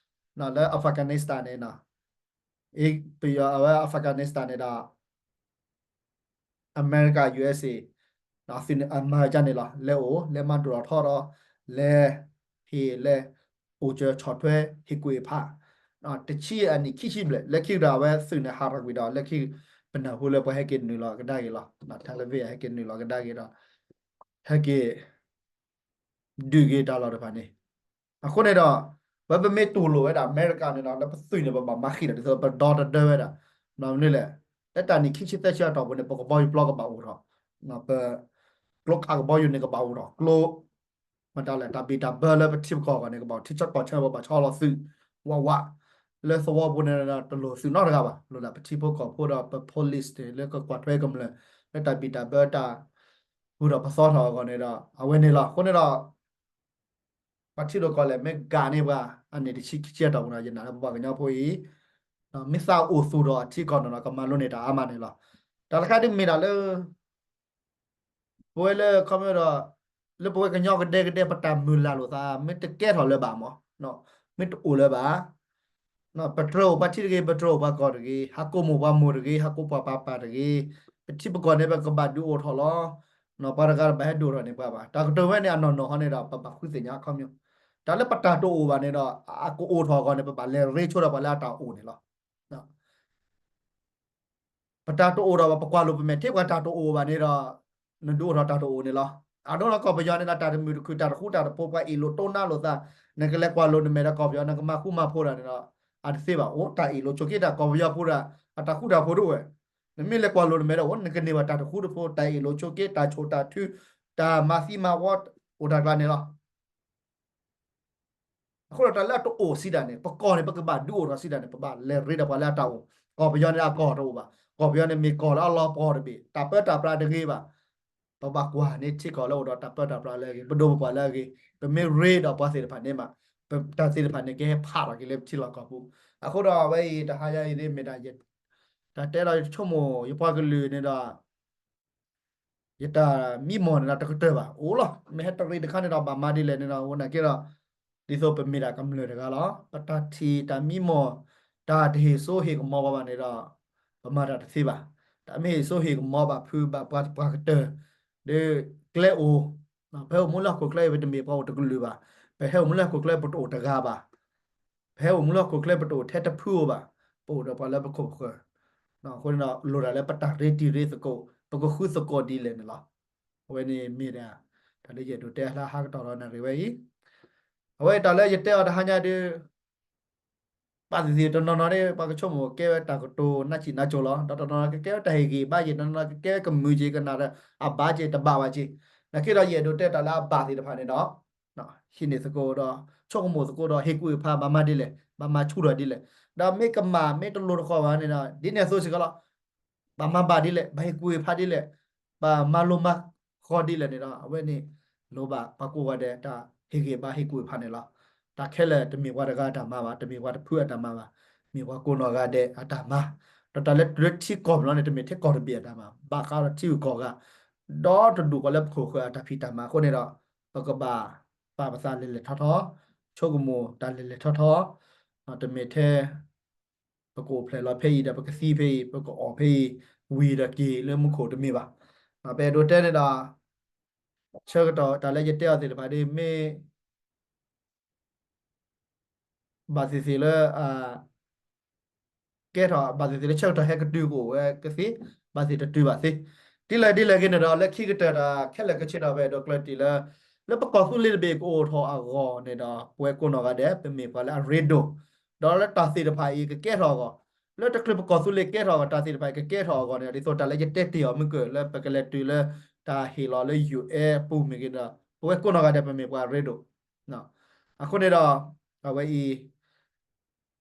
လၢ Afghanistan န့ၣ် ပယီၤအဝဲ Afghanistan န့ၣ်ဒီး အမဲရကၤ ယူၢ်အဲၣ်စ့ၣ် သုးန့ၣ်အမၤကန့ၣ်လီၤ. လဲၤအိၣ် လဲၤမၤဒိၣ်ထီၣ်ထီဒီး လဲၤဟ့ၣ် လဲၤအိၣ်စၢၤဆီၣ်ထွဲ ဟ့ၣ်ကူၣ်ဟ့ၣ်ဖး တဆံအနံၣ်ခံဆံဘျဲၣ် လၢခံကဒီးအဝဲသုးန့ၣ်ဟးထီၣ်ကွံာ်ဒီး လၢခံ ပနၢ်ဟူလၢပှၤဟဲက့ၤနုာ်လီၤကဒါက့ၤလီၤ. တၢ်လၢဝ့ၢ်ဟဲက့ၤနုာ်လီၤကဒါက့ၤဒီး ဟဲက့ၤ ဒုးက့ၤတၢ်လီၢ်တဖၣ်န့ၣ် အဃိန့ၣ်ဒီး ပမ့ၢ်တူၢ်လိာ်ဝဲဒၣ်အမဲရကၤန့ၣ်ဒီး လၢပသုးန့ၣ် ပဘၣ်မၤဃံးဒီး ဒ်သိးပဒီတဒၢဝဲဒၣ် မနုၤလဲၣ် လၢတၢ်နံၣ်ခံဆံသၢဆံအတီၢ်ပူၤန့ၣ် ပကဘီယူၤပျီကဘၣ်အိၣ်ထီၣ် ပ ကျိခးကဘီယူၤန့ၣ်ကဘၣ်အိၣ်ထီၣ် ကျိ မတၤလဲၣ် တၢ်ဘံၣ်တၢ်ဘၢလၢပထံပကီၢ်အဂီၢ်န့ၣ် ကဘၣ်အိၣ် ထံဆၢကီၢ်ဆၢ ပဘၣ်ဆီလီၤသုး ဝးဝး လၢသဝီပူၤန့ၣ်ဒီး တလိၣ်သုးနီတဂၤဘၣ် လိၣ်ဒၣ်ပထံဖိကီၢ်ဖိဒီးပ police န့ၣ် လၢကကွၢ်ထွဲကမျၢၢ် လၢတၢ်ဘံၣ်တၢ်ဘၢတၢ် ဃုာ်ဒီးပသီထီၣ်အဂီၢ်န့ၣ်ဒီး အဝဲန့ၣ်လီၤ. အဃိန့ၣ်ဒီး ပှၤထံဒိၣ်ကီၢ်လဲၢ်မ့ၢ်ကးန့ၢ်ပှၤ အနံၣ်တဆံခံဆံအတီၢ်ပူၤန့ၣ် ယနာ်လၢပပှၤကညီဖိအံၤ မ့ၢ်သးအိၣ်သူၣ်ထီၣ်အထံကီၢ်န့ၣ်ဒီး ကမၤလိန့ၢ်တၢ်အါမးန့ၣ်လီၤ. တၢ်တခါဒ်မ့ၢ်ဒၣ်လၢ ပဝဲလၢခီဖျိဒီး လၢပဝဲကညီကဒဲကဒဲ ပတၢ်မုၢ်လၢ်လိာ်သး မ့ၢ်တကဲထီၣ်လၢၤဘၣ်မး မ့ၢ်တအိၣ်လၢၤဘၣ် ပတြၢၤအိၣ်ပှၤထံတဂ့ၤ ပတြၢၤအိၣ်ပှၤကီၢ်တဂ့ၤ, ဟးကိးမိၢ်ပှၤမိၢ်တဂ့ၤ, ဟးကိးပှၤပၢ်ပၢ်တဂ့ၤ, ပထံပကီၢ်န့ၣ် ပကဘၣ်ဒုးအိၣ်ထီၣ်လီၤ. ပှၤတဂၤတဘၣ်ဟဲဒုးအိၣ်ထီၣ်န့ၢ်ပှၤဘၣ်. တၢ်ကတိၤဝဲန့ၣ် အနီၢ်နီၢ်ဟီန့ၣ်ဒီး ပဘၣ်ဃုသ့ၣ်ညါအခီပညီ, တၢ်လၢပတၢ်တအိၣ်ဘၣ်န့ၣ်ဒီး အကအိၣ်ထီၣ်အဂီၢ်န့ၣ် ပဘၣ်လဲၤရ့ဆိဒီးပှၤလၢအတၢ်အိၣ်န့ၣ်လီၤ. ပတၢ်တအိၣ်ဒီး ပကွၢ်လိာ်ပမဲာ်ထံ ပှၤတၢ်တအိၣ်ဘၣ်န့ၣ်ဒီး နဒုးအိၣ်ထီၣ်တၢ်တအိၣ်န့ၣ်လီၤ. အဒိဒီးကီၢ်ပယီၤန့ၣ်ဒီး တၢ်တမုာ်တခုၣ် တၢ်တဃူတၢ်တဖိး ပှၤအ့ၣ်လိာ်တိနါလိာ်သး နကလဲၤကွၢ်လိာ်နမဲာ်ဒီးကီၢ်ပယီၤ နကမၤဃူမၤဖိးတၢ်န့ၣ်ဒီး အတသ့ဘၣ်. အိၣ် တၢ်အ့ၣ်လိာ်ဆိးက့ တၢ်ကီၢ်ပယီၤဖိဒီး အတၢ်ဃူတၢ်ဖိးဒိၣ်ဝဲ, နမ့ၢ်လဲၤကွၢ်လိာ်နမဲာ်ဒီး အိၣ် နကန့ၢ်ဘၣ်တၢ်တဃူတဖိး တၢ်အ့ၣ်လိာ်ဆိးက့ တၢ်ဆိၣ်တၢ်ထု တၢ်မၤသံမၤဝီ အိၣ်တၢ်ကျါန့ၣ်လီၤ. အဃိဒီးတၢ်လၢအတအိၣ်စံးတၢ်န့ၣ် ပကီၢ်န့ၣ် ပကဘၣ်ဒုးအိၣ်ထီၣ်စံးတၢ်န့ၣ် ပဘၣ်လဲၤရ့ဒီးပှၤလၢအတၢ်အိၣ်, ကီၢ်ပယီၤန့ၣ် အကီၢ်တအိၣ်ဘၣ်, ကီၢ်ပယီၤန့ၣ်မ့ၢ်ကီၢ်လၢအလီၤပှီၢ်တဘ့ၣ်, တၢ်ပၢတၢ်ပြးတဂ့ၤဘၣ်, ပဘၣ်ကွၢ်န့ၢ်ထံကီၢ်လၢအိၣ်ဒီးတၢ်ပၢတၢ်ပြးလၢအဂ့ၤ, ပဒိၣ်ပပှၢ်လၢအဂ့ၤ, ပမ့ၢ်ရ့ဒီးပှၤသ့ၣ်တဖၣ်န့ၣ်မး, ပတၢ်သ့ၣ်တဖၣ်န့ၣ် ကဟဲဖးထီၣ်က့ၤလၢပထံလီၢ်ကီၢ်ပူၤ. အဃိဒီးအဝဲအံၤ တဟါညါအံၤန့ၣ်မ့ၢ်ဒၣ် တၢ်တဲဒီးယဆိကမိၣ် ယပှၤကလုာ်န့ၣ်ဒီး ယတၢ်မံမီၢ်န့ၣ်ဒီးတကတၢၢ်ဘၣ် အိၣ်လီၤ. မ့ၢ်ဟဲတရံးတခါန့ၣ်ဒီး ဘၣ်မၤဒ်လဲၣ်န့ၣ်ဒီး အိၣ်နာ်က့ဒီး ဒ်သိးပမ့ၢ်ဒၣ်ကမျၢၢ်တဂၤလီၤ. ပတၢ်ထံၣ်တၢ်မံမီၢ် တၢ်တဟ့ၣ်စိဟ့ၣ်ကမီၤပှၤဘၣ်န့ၣ်ဒီး ပမၤတၢ်တသ့ဘၣ်. တၢ်မ့ၢ်ဟ့ၣ်စိဟ့ၣ်ကမီၤဘၣ်ဖုးဘၣ်ပှၤပှၤကတၢၢ် ဒီးကျဲအိၣ် ပဟဲအိၣ်မူလၢဟီၣ်ခိၣ်ချၢအံၤ ပတမ့ၢ်ပှၤအိၣ်တကလုာ်ဘၣ်. ပဟဲအိၣ်မူလၢဟီၣ်ခိၣ်ချၢ ပတအိၣ်တဂၤဘၣ်. ပဟဲအိၣ်မူလၢဟီၣ်ခိၣ်ချၢ ပတအိၣ်ထဲတဖုအိၣ်ဘၣ်. ပအိၣ်ဒီးပှၤလၢပခိၣ်ပဃၢၤ. အဃိန့ၣ်ဒီး လိၣ်တၢ်လၢပတၢ်ရ့တံၤရ့သကိး ပကဃုသကိးဒ်လဲၣ်န့ၣ်လီၤ. အဝဲန့ၣ်မ့ၢ်ဒၣ် တၢ်လၢယအဲၣ်ဒိးတဲလၢဟါကတီၢ်ဒီးနၣ်ရံၣ်ဝဲအံၤ. အဝဲတၢ်လၢယတဲအီၤတဟါညါဒုး ဘၣ်သ့ၣ်သ့ၣ်တနီၤနီၤန့ၣ် ပှၤကဆိကမိၣ်ကဲဝဲတၢ်ကတိၤနးဆံးနးစိၤလီၤ. ဒီးတနီၤနီၤကကဲဝဲတၢ်ဟ့ၣ်ဂံၢ်ဘါယံၤ တနီၤနီၤကကဲဝဲကမုာ်က့ၤကနၣ်ဒီး အဘၣ်က့ၤတဘၣ်ဘၣ်က့ၤ. နာ်က့ဒီးယအဲၣ်ဒိးတဲတၢ်လၢအဘၣ်သ့ၣ်တဖၣ်န့ၣ်ဒီး ဟံးန့ၢ်သကိးဒီး ဆိကမိၣ်သကိးဒီး ဟ့ၣ်ကူၣ်ဟ့ၣ်ဖး ဘၣ်မၤဒ်လဲၣ် ဘၣ်မၤဆူၣ်ထီၣ်ဒ်လဲၣ်. ဒီးမ့ၢ်ကမၣ်မ့ၢ်တလိၤတဃီၤဘၣ်န့ၣ်ဒီး ဒ်န့ၣ်အသိးစ့ၢ်ကီးလီၤ. ဘၣ်မၤဘၣ်ဒ်လဲၣ် ဘၣ်ဟ့ၣ်ကူၣ်ဟ့ၣ်ဖးဒ်လဲၣ် ဘၣ်မၤလိမၤဃီဒ်လဲၣ်န့ၣ်ဒီး အဝဲန့ၣ် လိၣ်ဘၣ်ပှၤကိးဂၤဒဲး တၢ်ဟ့ၣ်ဂံၢ်ဘါဟ့ၣ်ကူၣ်ဟ့ၣ်ဖးန့ၣ်လီၤ. တၢ်ခဲလၢာ်တမ့ၢ်ပှၤတဂၤအတၢ်မၤဘၣ်, တမ့ၢ်ပှၤတဖုအတၢ်မၤဘၣ်, မ့ၢ်ပှၤကိးနီၢ်ဂၤဒဲးအတၢ်မၤ. ဒီးတၢ်လၢတုၤလၢထံကီၢ်ပူၤလီၤန့ၣ် တမ့ၢ်ထဲကီၢ်တဘ့ၣ်အတၢ်မၤ, ဘၣ်ဃးဒီးထံဂုၤကီၢ်ဂၤ ဒီတဒူၣ်ဃီလၢပခိၣ်ဃၢၤအတၢ်ဖံးတၢ်မၤအဃိန့ၣ်ဒီး ပကဘၣ်ပာ်ပသးလဲၤလဲၤထီထီ, ဆိကမိၣ်တၢ်လဲၤလဲၤထီထီ, တမ့ၢ်ထဲ ပကအိၣ်ဖျဲၣ်လီၤဖဲအံၤဒီး ပကသံဖဲအံၤ ပကအီၣ်ဖဲအံၤ ဝံၤဒီးက့ၤလၢမူခိၣ်တမ့ၢ်ဘၣ်. ပအဲၣ်ဒိးတဲန့ၣ်ဒီး ဆၢကတီၢ်တၢ်လၢယတဲအီၤသ့ၣ်တဖၣ်ဒ်မ့ၢ် ဘၣ်သ့ၣ်သ့ၣ်လၢ ကဲထီၣ် ဘၣ်သ့ၣ်သ့ၣ်လၢဆၢကတီၢ်ဟဲကတုၤကအိၣ်ဝဲကသ့, ဘၣ်သ့ၣ်တတုၤဘၣ်သ့. ဒ်လဲၣ်ဒ်လဲၣ်ဂ့ၤန့ၣ်ဒီး လၢခံကတၢၢ်ဒီး ခဲလၢာ်ခဲဆ့ဒီး ပအဲၣ်ဒိးကျၢၢ်တံၢ်လၢ လၢပကီၢ်သူလ့ၤတဘ့ၣ်ကအိၣ်ထီၣ်အဂီၢ်န့ၣ်ဒီး ပဝဲကိးနီၢ်ဂၤဒဲး ပမ့ၢ်ပှၤလၢအရ့ဒိၣ်, ဒီးလၢတၢ်သ့ၣ်တဖၣ်အံၤကကဲထီၣ်အဂီၢ်, လၢတချုးပကီၢ်သူလ့ၤကဲထီၣ်အဂီၢ် တၢ်သ့ၣ်တဖၣ်အံၤကကဲထီၣ်အဂီၢ်န့ၣ် ဒ်သိးတၢ်လၢယတဲတ့ၢ်အီၤမုၢ်ကၢၢ် လၢပကလဲၤတုၤလၢ တၢ်ဟ့ၣ်လီၤလၢ ယူၢ်အဲၣ် အပူၤမ့ၢ်ဂ့ၤဒီး ပဝဲကိးနီၢ်ဂၤဒဲး ပမ့ၢ်ပှၤရ့ဒိၣ်. အဃိန့ၣ်ဒီး အဝဲအံၤ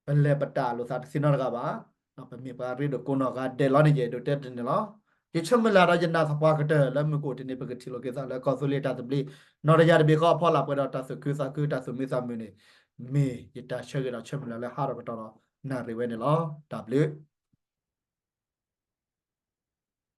ပလဲၤပတၢ်လိာ်သးတသ့နီတဂၤဘၣ်. ပမ့ၢ်ပှၤရ့ဒိၣ်ကိးနီၢ်ဂၤဒဲးလီၤန့ၣ် ယအဲၣ်ဒိးတဲတန့ၢ်လီၤ. ယဆၢမုၢ်လၢ်ဒီးယနာ်သပှၢ်ကတၢၢ်လၢမုၢ်ကအိၣ်တနံၤ ပကထံၣ်လိာ်က့ၤသးလၢကီၢ်သူလ့ၤတၢ်သဘျ့ နီၢ်တယၢ်တဘ့ၣ်ဃီအဖီလာ် ပှဲၤဒီးတၢ်သူၣ်ခုသးခု တၢ်သူၣ်မံသးမုာ်န့ၣ် မ့ၢ်ယတၢ်ဆၢဂ့ၤဒီးဆၢမုၢ်လၢ်လၢဟးထီၣ်ကတီၢ်ဒီးနၣ်ရံၣ်ဝဲန့ၣ်လီၤ. တၢ်ဘျုး